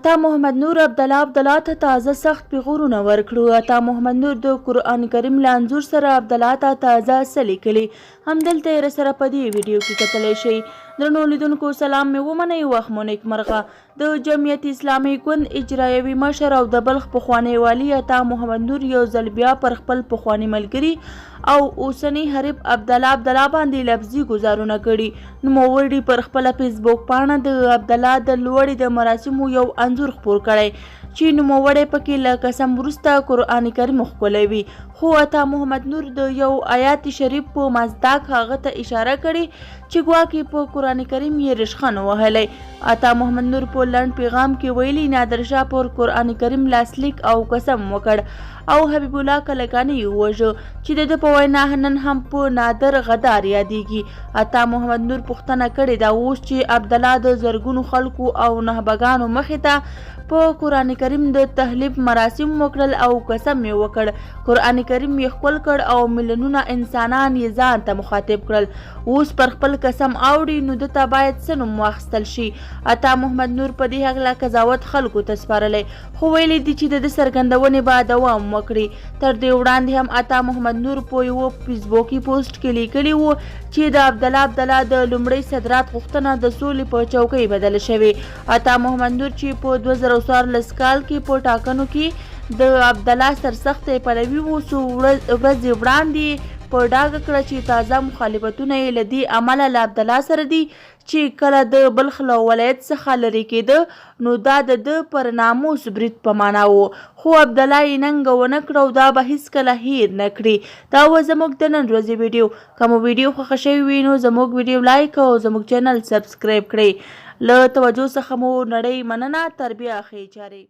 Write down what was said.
عطا محمد نور عبدالله عبدالله ته تازه سخت پیغورونه ورکړو. عطا محمد نور د قرآن کریم له انځور سره عبدالله ته تازه څه لیکلي، همدلته یې رسره په دې ویډیو کې کتلی شئ. درنو لیدونکو سلام مې ومنئ، وخت مو نیکمرغه. د جمعیت اسلامي ګوند اجرایوي مشر او د بلخ پخوانی والي عطا محمد نور یو ځل بیا پر خپل پخواني ملګري او اوسني حریف عبدالله عبدالله باندې لفظي ګوزارونه کړي. نوموړي پر خپله فېسبوک پاڼه د عبدالله د لوړې د مراسمو یو انځور خپور کړی چې نوموړی پکې له قسم وروسته قرآن کریم ښکلوي، خو عطا محمد نور د یو آیات شریف په مصداق هغه ته اشاره کړې چې ګواکې په قرآن کریم یې رشخند وهلی. عطا محمد نور په لنډ پیغام کې ویلي، نادرشاه پر قرآن کریم لاسلیک او قسم وکړ او حبیب الله کلکاني یې ووژه چې د ده په وینا نن هم په نادر غدار یادیږي. عطا محمد نور پوښتنه کړې ده، اوس چې عبدالله د زرګونو خلکو او نخبګانو مخې ته په قرآن کریم د تحلیف مراسم وکړل او قسم یې وکړ، قرآن کریم یې ښکل کړ او میلیونونه انسانان یې ځان ته مخاطب کړل، اوس پر خپل قسم اوړي، نو ده ته باید څه نوم واخیستل شي؟ عطا محمد نور په دې هکله قضاوت خلکو ته سپارلی، خو ویلي دي چې د ده څرګندونې به دوام وکړي. تر دې وړاندې هم عطا محمد نور په یوه فیسبوکي پوسټ کې لیکلي وو چې د عبدالله عبدالله د لومړۍ صدرات غوښتنه د سولې په چوکۍ بدله شوې. عطا محمد نور چې په 2014 کال کې په ټاکنو کې د عبدالله سرسختی پلوي و، څو ورځې وړاندې یې په ډاګه کړه چې تازه مخالفتونه یې له دې امله له عبدالله سره دي چې کله د بلخ له ولایت څخه لرې کېده نو دا د ده پر ناموس برید په مانا و، خو عبدالله یې ننګه ونه کړه او دا به هیڅکله هېر نه کړي. دا وه زموږ د نن ورځې ویډیو. که مو ویډیو خوښه شوې وي نو زموږ ویډیو لایک او زموږ چینل سبسکرایب کړئ. له توجه څخه مو نړۍ مننه. تر بیا ښې چارې.